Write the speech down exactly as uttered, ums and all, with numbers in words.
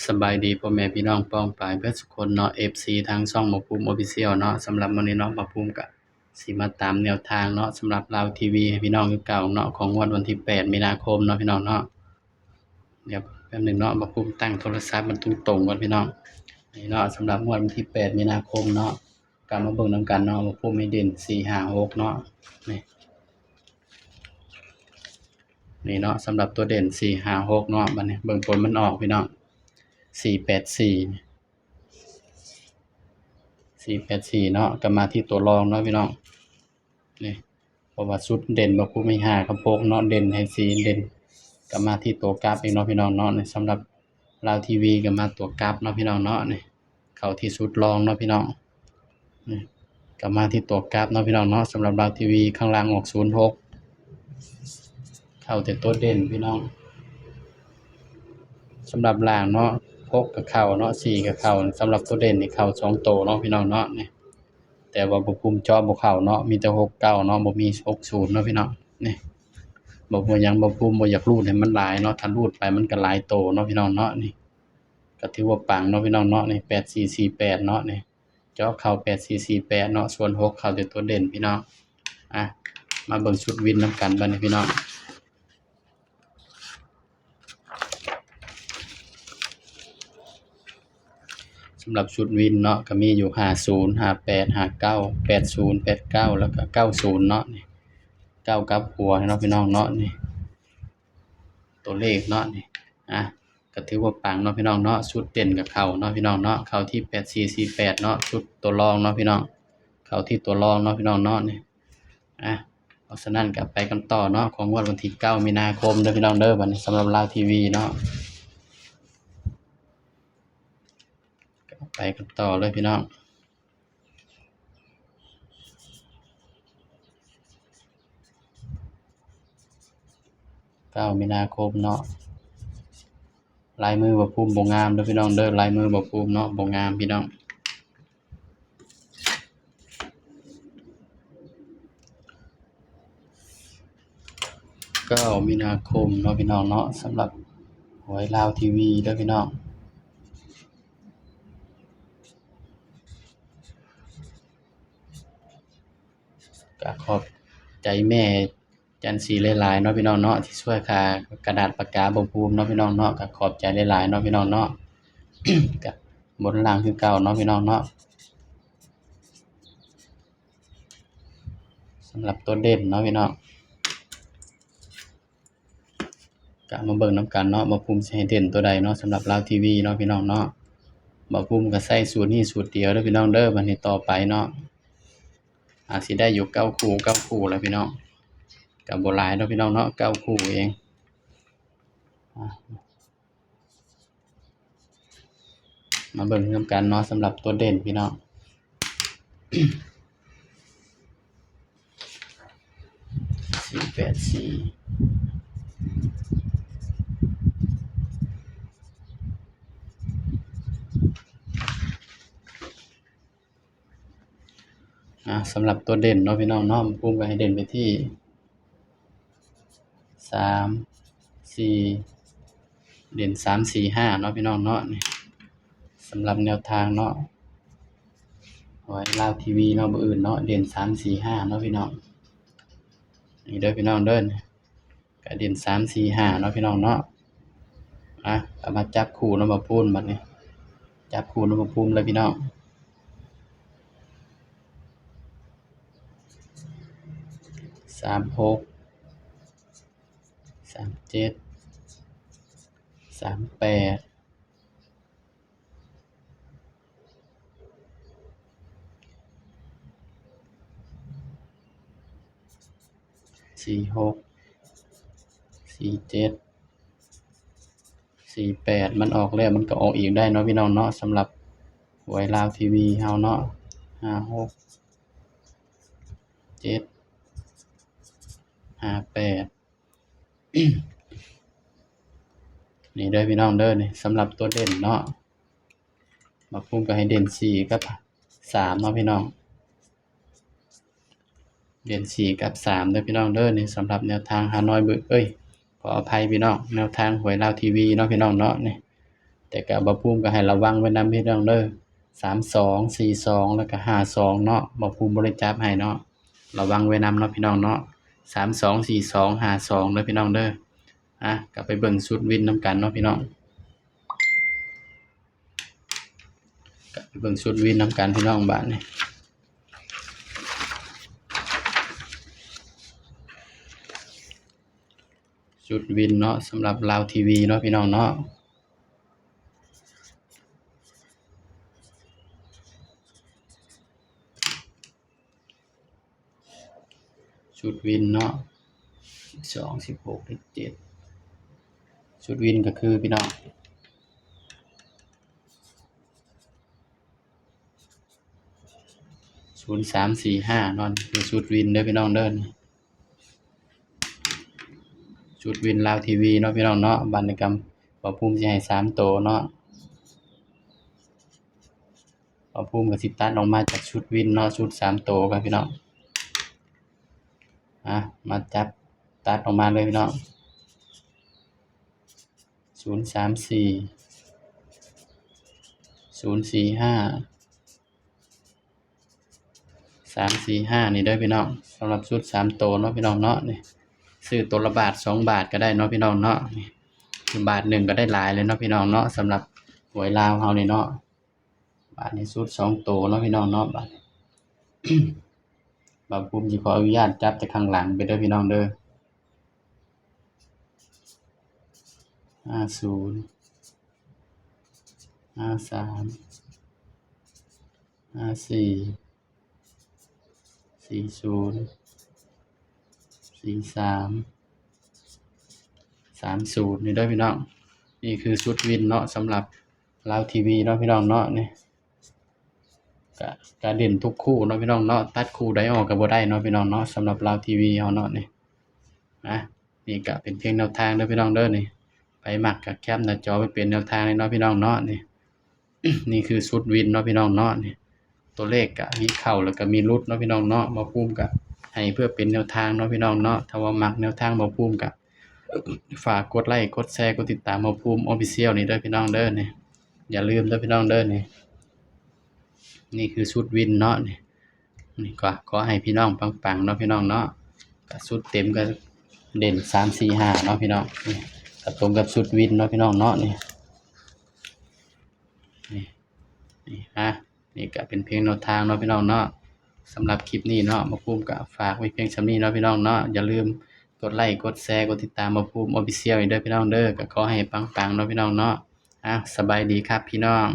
สบายดีพ่อแม่พี่น้องป้องปายเบิดสุคนเนาะ เอฟซี ทางช่องบ่าวภูมิ Official เนาะ สำหรับมื้อนี้เนาะ บ่าวภูมิก็สิมาตามแนวทางเนาะ สำหรับลาวทีวีให้พี่น้องคือเก่าเนาะ ของงวดวันที่แปดมีนาคมเนาะพี่น้องเนาะ เดี๋ยวแป๊บหนึ่งเนาะ บ่าวภูมิตั้งโทรศัพท์มันตรงๆก่อนพี่น้อง นี่เนาะ สำหรับงวดวันที่แปดมีนาคมเนาะ ก็มาเบิ่งนำกันเนาะ บ่าวภูมิให้เด่นสี่ห้าหกเนาะ นี่ นี่เนาะ สำหรับตัวเด่นสี่ห้าหกเนาะ บัดนี้เบิ่งผลมันออกพี่น้อง สี่แปดสี่ สี่แปดสี่เนาะ ก็มาที่ตัวรองเนาะพี่น้อง นี่ เพราะว่าชุดเด่นบ่าวภูมิมีห้ากับหกเนาะ เด่นให้สี่เด่น ก็มาที่ตัวกลับอีกเนาะพี่น้องเนาะ นี่ สำหรับลาวทีวีก็มาตัวกลับเนาะพี่น้องเนาะ นี่ เข้าที่ชุดรองเนาะพี่น้อง นี่ ก็มาที่ตัวกลับเนาะพี่น้องเนาะ สำหรับลาวทีวีข้างล่างออกศูนย์หก เข้าแต่ตัวเด่นพี่น้อง สำหรับล่างเนาะ หกก็เข้าเนาะ สี่ก็เข้า สำหรับตัวเด่นนี่เข้าสองตัวเนาะพี่น้องเนาะ นี่ แต่ว่าบ่าวภูมิเจาะบ่เข้าเนาะ มีแต่หกเก้าเนาะ บ่มีหกศูนย์เนาะพี่น้อง นี่ บ่าวภูมิ บ่าวภูมิบ่อยากรูดให้มันหลายเนาะ ถ้ารูดไปมันก็หลายตัวเนาะพี่น้องเนาะ นี่ ก็ถือว่าปังเนาะพี่น้องเนาะ นี่ แปดสี่สี่แปดเนาะ นี่ เจาะเข้าแปดสี่สี่แปดเนาะ ส่วนหกเข้าแต่ตัวเด่นพี่น้อง อ่ะ มาเบิ่งชุดวินนำกันบัดนี้พี่น้อง สำหรับชุดวินเนาะ ก็มีอยู่ห้าศูนย์ ห้าแปด ห้าเก้า แปดศูนย์ แปดเก้า แล้วก็เก้าศูนย์เนาะ นี่ เก้ากลับหัวเนาะพี่น้องเนาะ นี่ ตัวเลขเนาะ นี่ อ่ะ ก็ถือว่าปังเนาะพี่น้องเนาะ ชุดเด่นก็เข้าเนาะพี่น้องเนาะ เข้าที่แปดสี่สี่แปดเนาะ ชุดตัวรองเนาะพี่น้อง เข้าที่ตัวรองเนาะพี่น้องเนาะ นี่ อ่ะ เพราะฉะนั้นก็ไปกันต่อเนาะ ของงวดวันที่เก้ามีนาคมเด้อพี่น้องเด้อ บัดนี้สำหรับลาวทีวีเนาะ ก็ไปกันต่อเลยพี่น้อง เก้ามีนาคมเนาะ ลายมือบ่าวภูมิบ่งามเด้อพี่น้องเด้อ ลายมือบ่าวภูมิเนาะ บ่งามพี่น้อง เก้ามีนาคมเนาะพี่น้องเนาะ สำหรับหวยลาวทีวีเด้อพี่น้อง ก็ขอบใจแม่จันทร์ศรีหลายๆเนาะพี่น้องเนาะ ที่ช่วยค่ากระดาษปากกาบ่าวภูมิเนาะพี่น้องเนาะ ก็ขอบใจหลายๆเนาะพี่น้องเนาะ ก็บนล่างคือเก่าเนาะพี่น้องเนาะ สำหรับตัวเด่นเนาะพี่น้อง ก็มาเบิ่งนำกันเนาะ บ่าวภูมิสิให้เด่นตัวใดเนาะ สำหรับลาวทีวีเนาะพี่น้องเนาะ บ่าวภูมิก็ใส่สูตรนี้สูตรเดียวเด้อพี่น้องเด้อ บัดนี้ต่อไปเนาะ อาจสิได้อยู่เก้าคู่ เก้าคู่แหละพี่น้อง ก็บ่หลายเนาะพี่น้องเนาะ เก้าคู่เอง อ่ะ มาเบิ่งนำกันเนาะ สำหรับตัวเด่นพี่น้อง สี่แปดสี่ อ่ะ สำหรับตัวเด่นเนาะพี่น้องเนาะ บ่าวภูมิก็ให้เด่นไปที่ สาม สี่ เด่น สาม สี่ ห้า เนาะพี่น้องเนาะ นี่ สำหรับแนวทางเนาะ หวยลาวทีวีเนาะ มื้ออื่นเนาะ เด่น สาม สี่ ห้า เนาะพี่น้อง นี่เด้อพี่น้องเด้อ ก็เด่น สาม สี่ ห้า เนาะพี่น้องเนาะ อ่ะ ก็มาจับคู่เนาะ บ่าวภูมิบัดนี้ จับคู่เนาะ บ่าวภูมิเลยพี่น้อง สามหก สามเจ็ด สามแปด สี่หก สี่เจ็ด สี่แปด มันออกแล้วมันก็ออกอีกได้เนาะพี่น้องเนาะ สำหรับหวยลาวทีวีเฮาเนาะ ห้าหก เจ็ด ห้าแปด นี่เด้อพี่น้องเด้อ นี่สำหรับตัวเด่นเนาะ บ่าวภูมิก็ให้เด่นสี่กับสามเนาะพี่น้อง เด่นสี่กับสามเด้อพี่น้องเด้อ นี่สำหรับแนวทางฮานอยเบิ่ง เอ้ย ขออภัยพี่น้อง แนวทางหวยลาวทีวีเนาะพี่น้องเนาะ นี่ แต่ก็บ่าวภูมิก็ให้ระวังไว้นำพี่น้องเด้อ สามสอง สี่สอง แล้วก็ ห้าสอง เนาะ บ่าวภูมิบ่ได้จับให้เนาะ ระวังไว้นำเนาะพี่น้องเนาะ สามสอง สี่สอง ห้าสอง เด้อพี่น้องเด้อ อ่ะ ก็ไปเบิ่งชุดวินนำกันเนาะพี่น้อง ก็ไปเบิ่งชุดวินนำกันพี่น้อง บาดนี้ ชุดวินเนาะ สำหรับลาวทีวีเนาะพี่น้องเนาะ ชุดวินเนาะ สิบสอง สิบหก เลขเจ็ด ชุดวินก็คือพี่น้อง ศูนย์สามสี่ห้า เนาะ คือชุดวินเด้อพี่น้องเด้อ ชุดวินลาวทีวีเนาะพี่น้องเนาะ บาดนี้ก็บ่าวภูมิสิให้สามโตเนาะ บ่าวภูมิก็สิตัดออกมาจากชุดวินเนาะ ชุดสามโตครับพี่น้อง อ่ะ มาจับตัดออกมาเลยพี่น้อง ศูนย์สามสี่ ศูนย์สี่ห้า สามสี่ห้า นี่เด้อพี่น้อง สำหรับชุดสามโตเนาะพี่น้องเนาะ นี่ ซื้อโตละบาทสองบาทก็ได้เนาะพี่น้องเนาะ นี่ บาทหนึ่งก็ได้หลายเลยเนาะพี่น้องเนาะ สำหรับหวยลาวเฮานี่เนาะ บาดนี้ชุดสองโตเนาะพี่น้องเนาะ บาด บ่าวภูมิสิขออนุญาตจับแต่ข้างหลังไปเด้อพี่น้องเด้อ ห้าศูนย์ ห้าสาม ห้าสี่ สี่ศูนย์ สี่สาม สามศูนย์ นี่เด้อพี่น้อง นี่คือชุดวินเนาะ สำหรับลาวทีวีเนาะพี่น้องเนาะ นี่ ก็ ก็เด่นทุกคู่เนาะพี่น้องเนาะ ตัดคู่ใดออกก็บ่ได้เนาะพี่น้องเนาะ สำหรับลาวทีวีเฮาเนาะ นี่ นะ นี่ก็เป็นเพียงแนวทางเด้อพี่น้องเด้อ นี่ ไผมักก็แคปหน้าจอไว้เป็นแนวทางเลยเนาะพี่น้องเนาะ นี่ นี่คือชุดวินเนาะพี่น้องเนาะ นี่ ตัวเลขก็มีเข้าแล้วก็มีหลุดเนาะพี่น้องเนาะ บ่าวภูมิก็ให้เพื่อเป็นแนวทางเนาะพี่น้องเนาะ ถ้าว่ามักแนวทางบ่าวภูมิก็ ฝากกดไลค์ กดแชร์ กดติดตามบ่าวภูมิ Official นี่เด้อพี่น้องเด้อ นี่ อย่าลืมเด้อพี่น้องเด้อ นี่ นี่คือชุดวินเนาะ นี่ นี่ก็ขอให้พี่น้องปังๆเนาะพี่น้องเนาะ ก็ชุดเต็มก็เด่นสามสี่ห้าเนาะพี่น้อง นี่ ก็ตรงกับชุดวินเนาะพี่น้องเนาะ นี่ นี่ นี่ อ่ะ นี่ก็เป็นเพียงแนวทางเนาะพี่น้องเนาะ สำหรับคลิปนี้เนาะ บ่าวภูมิก็ฝากไว้เพียงส่ำนี้เนาะพี่น้องเนาะ อย่าลืมกดไลค์ กดแชร์ กดติดตามบ่าวภูมิ Official อีกเด้อพี่น้องเด้อ ก็ขอให้ปังๆเนาะพี่น้องเนาะ อ่ะ สบายดีครับพี่น้อง